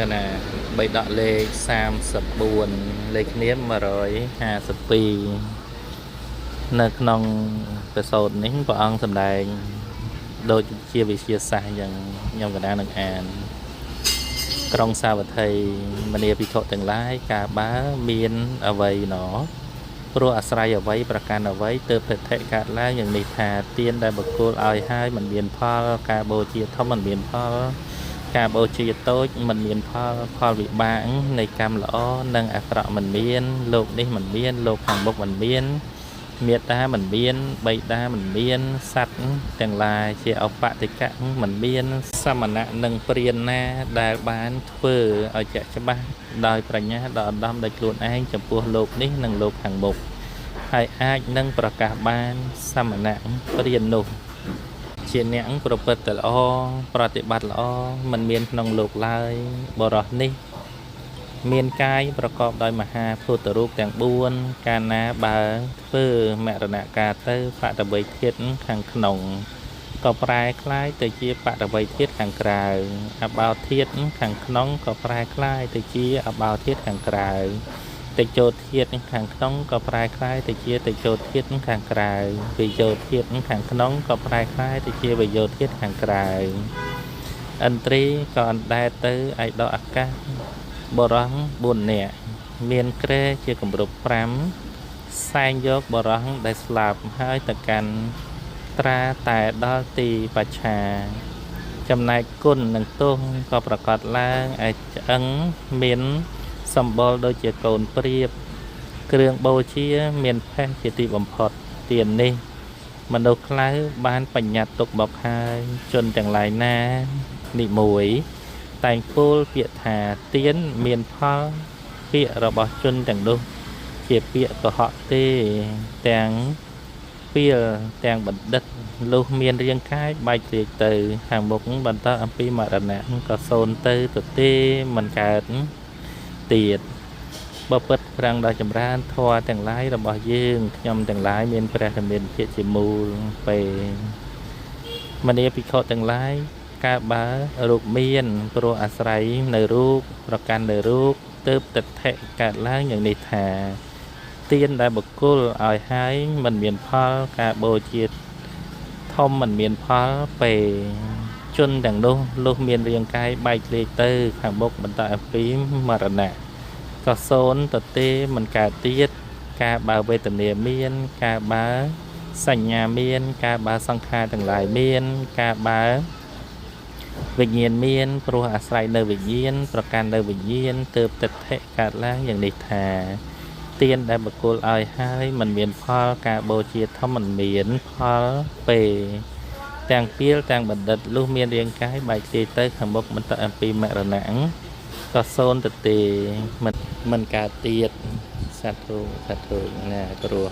កណាបីដកលេខ34លេខគ្នា152នៅក្នុងប្រសូតនេះព្រះអង្គសម្ដែងដូចជាវិទ្យាសាស្ត្រអញ្ចឹងខ្ញុំកណានឹងអាន ក្រុងសាវត្ថីមនាភិក្ខុទាំងឡាយកាលបើមានអ្វីណព្រោះអាស្រ័យអ្វីប្រកាន់អ្វីទើបទិដ្ឋិកើតឡើងយ៉ាងនេះថាទានដែលបុគ្គលឲ្យហើយមិនមានផលការបូជាធំមិនមានផល ការបូជាតូចមិនមានផលផលវិបាកនៃកម្មល្អនិងអាក្រក់មិនមាន លោកនេះមិនមាន លោកខាងមុខមិនមានមេត្តាមិនមានបិតាមិនមានសត្វទាំងឡាយជាអបតិកៈមិនមាន សមណៈនិងព្រានណាដែលបានធ្វើឲ្យជាក់ច្បាស់ដោយប្រាជ្ញាដ៏ឧត្តមដោយខ្លួនឯងចំពោះលោកនេះនិងលោកខាងមុខហើយអាចនឹងប្រកាសបានសមណៈព្រាននោះ ជាអ្នកប្រព្រឹត្តល្អប្រតិបត្តិល្អមិនមានក្នុងលោកឡើយបរោះនេះ មានកាយប្រកបដោយមហាភូតរូបទាំង4កាលណាបើធ្វើមរណកាលទៅបតវីធាតុខាងក្នុងក៏ប្រែคล้ายទៅជាបតវីធាតុខាងក្រៅអបោធាតុខាងក្នុងក៏ប្រែคล้ายទៅជាអបោធាតុខាងក្រៅតេជោធាតុខាងក្នុងក៏ប្រែคล้ายទៅជាតេជោធាតុខាងក្រៅវិយោធាតុខាងក្នុងក៏ប្រែคล้ายទៅជាវិយោធាតុខាងក្រៅឥន្ទ្រីក៏អណ្ដែតទៅឯដកអាកាស បុរស4នាក់មានគ្រែជាគម្រប់5សែងយកបុរសដែលស្លាប់ហើយទៅកាន់ត្រាតែដល់ទីបច្ឆាចំណែកគុណនិងទោសក៏ប្រកាសឡើងឯឆ្អឹងមានសម្បុរដូចជាកូនព្រាបគ្រឿងបូជាមានផេះជាទីបំផុតទាននេះមនុស្សខ្លៅបានបញ្ញត្តិទុកមកហើយជនទាំងឡាយណានិមួយ តែងពោលពាក្យថាទានមានផលពាក្យរបស់ជនទាំងនោះជាពាក្យកុហកទេទាំងពាលទាំងបណ្ឌិតលុះមានរាងកាយបែកធ្លាយទៅខាងមុខបន្តអំពីមរណៈក៏សូន្យទៅទទេមិនកើតទៀតបពិតប្រាំងដ៏ចម្រើនធម៌ទាំងឡាយរបស់យើងខ្ញុំទាំងឡាយមានព្រះរាមាភិជាមូលពេលមនាភិក្ខុទាំងឡាយ កើតបើរូបមានព្រោះអាស្រ័យនៅរូបប្រកាន់នៅរូបទើបទិដ្ឋិកើតឡើងយ៉ាងនេះថាទានដែលបុគ្គលឲ្យហើយមិនមានផលការបូជាធំមិនមានផលពេលជនទាំងនោះលុះមានរាងកាយបែកធ្លាយទៅខាងមុខបន្តអំពីមរណៈក៏សូន្យទទេមិនកើតទៀតការបើវេទនាមានការបើសញ្ញាមានការបើសង្ខារទាំងឡាយមានការបើ វិញ្ញាណមានព្រោះអាស្រ័យនៅវិញ្ញាណប្រកាន់នៅវិញ្ញាណទើបទិដ្ឋិកើតឡើងយ៉ាងនេះថាទានដែលបុគ្គលឲ្យហើយមិនមានផលការបូជាធំមិនមានផលពេលទាំងពាលទាំងបណ្ឌិតលុះមានរាងកាយបែកធ្លាយទៅខាងមុខបន្តអំពីមរណៈក៏សូន្យទៅទេមិនមិនកើតទៀតសាធុសាធុណាព្រោះ